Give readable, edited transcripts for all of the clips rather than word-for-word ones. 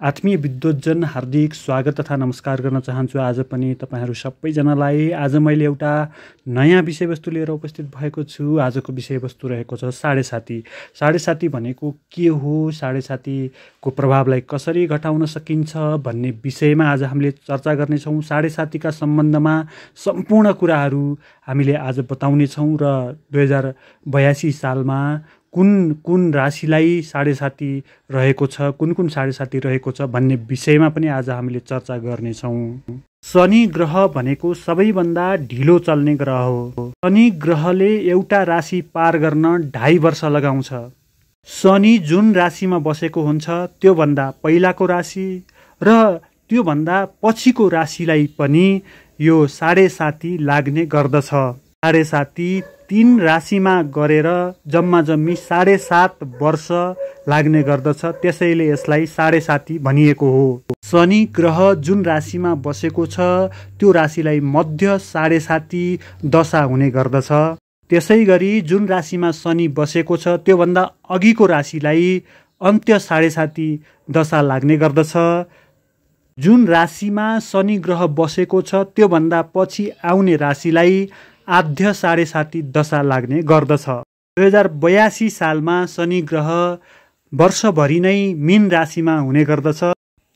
आत्मीय विद्वज्जन हार्दिक स्वागत तथा नमस्कार गर्न चाहन्छु। आज पनि तपाईहरू सबैजनालाई। आज मैले एउटा नयाँ विषयवस्तु लिएर उपस्थित भएको छु। आजको विषयवस्तु रहेको छ साढे साती। साढे साती भनेको के हो, साढे सातीको प्रभावलाई कसरी घटाउन सकिन्छ भन्ने विषयमा आज हामीले चर्चा गर्नेछौँ। साढे सातीका सम्बन्धमा सम्पूर्ण कुराहरू हामीले आज बताउनेछौँ र 2082 सालमा कुन राशिलाई साढे साती रहेको छ, कुन साढे साती रहेको छ भन्ने विषयमा पनि आज हामीले चर्चा गर्नेछौँ। शनि ग्रह भनेको सबैभन्दा ढिलो चल्ने ग्रह हो। शनि ग्रहले एउटा राशि पार गर्न 2.5 वर्ष लगाउँछ। शनि जुन राशिमा बसेको हुन्छ त्योभन्दा पहिलाको राशि र त्योभन्दा पछिको राशिलाई पनि यो साढे साती लाग्ने गर्दछ। साढे साती 3 राशिमा गरेर जम्मा 7.5 वर्ष लाग्ने गर्दछ। त्यसैले यसलाई साढे साती भनिएको हो। शनि ग्रह जुन राशिमा बसेको छ त्यो राशिलाई मध्य साढे साती दशा हुने गर्दछ। त्यसै गरी जुन राशिमा शनि बसेको छ त्योभन्दा अघिको राशिलाई अन्त्य साढे साती दशा लाग्ने गर्दछ। जुन राशिमा शनि ग्रह बसेको छ त्योभन्दा पछि आउने राशिलाई आद्य साढे साती दशा लाग्ने गर्दछ। 2082 सालमा शनि ग्रह वर्षभरि नै मीन राशिमा हुने गर्दछ।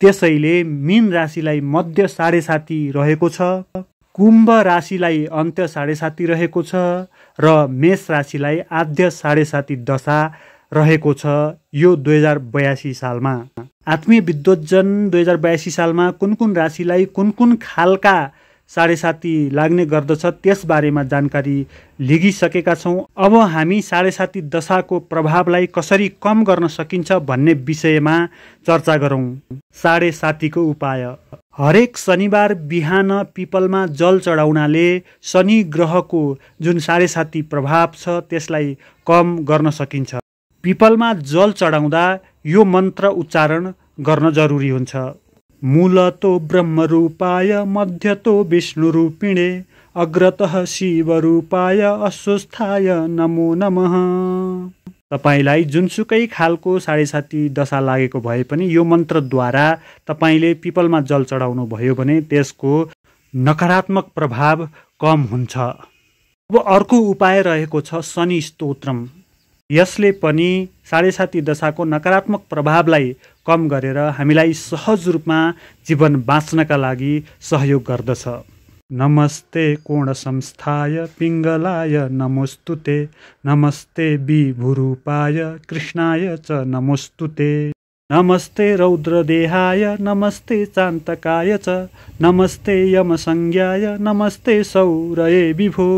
त्यसैले मीन राशिलाई मध्य साढे साती रहेको छ, कुम्भ राशिलाई अन्त्य साढे साती रहेको छ र मेष राशिलाई आद्य साढे साती दशा रहेको छ। यो 2082 सालमा। आत्मीय विद्वज्जन 2082 सालमा कुन राशिलाई कुन खालका साढे साती लाग्ने गर्दछ त्यसबारेमा जानकारी लिगिसकेका छौँ। अब हामी साढे साती दशाको प्रभावलाई कसरी कम गर्न सकिन्छ भन्ने विषयमा चर्चा गरौँ। साढे सातीको उपाय। हरेक शनिबार बिहान पिपलमा जल चढाउनाले शनि ग्रहको जुन साढे साती प्रभाव छ त्यसलाई कम गर्न सकिन्छ। पिपलमा जल चढाउँदा यो मन्त्र उच्चारण गर्न जरुरी हुन्छ। मूलतो ब्रह्मरूपाय मध्यतो विष्णुरूपिणे अग्रतः शिवरूपाय अस्वस्थाय नमो नमः। तपाईलाई जुनसुकै खालको साढे साती दशा लागेको भए पनि यो मन्त्रद्वारा तपाईले पिपलमा जल चढाउनु भयो भने त्यसको नकारात्मक प्रभाव कम हुन्छ। अब अर्को उपाय रहेको छ शनि स्तोत्रम। यसले पनि साढे साती दशाको नकारात्मक प्रभावलाई कम गरेर हामीलाई सहज रूपमा जीवन बाँच्नका लागि सहयोग गर्दछ। नमस्ते कोण संस्थाय पिङ्गलाय नमोस्तुते, नमस्ते विभुरूपाय कृष्णाय च नमोस्तुते, नमस्ते रौद्रदेहाय नमस्ते चान्तकाय च, नमस्ते यमसंज्ञाय नमस्ते सौरये विभो,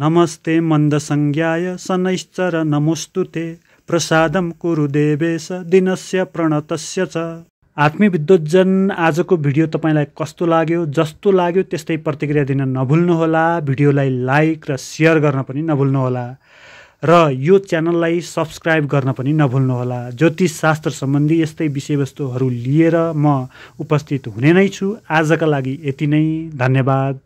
नमस्ते मन्दसंज्ञाय शनैश्चर नमोस्तुते, प्रसादम कुरु देवेश दिनस्य प्रणतस्य च। आत्मीय विद्वज्जन आजको भिडियो तपाईलाई कस्तो लाग्यो? जस्तो लाग्यो त्यस्तै प्रतिक्रिया दिन नभुल्नुहोला। भिडियोलाई लाइक र सेयर गर्न पनि नभुल्नुहोला र यो च्यानललाई सब्स्क्राइब गर्न पनि नभुल्नुहोला। ज्योतिष शास्त्र सम्बन्धी यस्तै विषयवस्तुहरू लिएर म उपस्थित हुने नै छु। आजका लागि यति नै। धन्यवाद।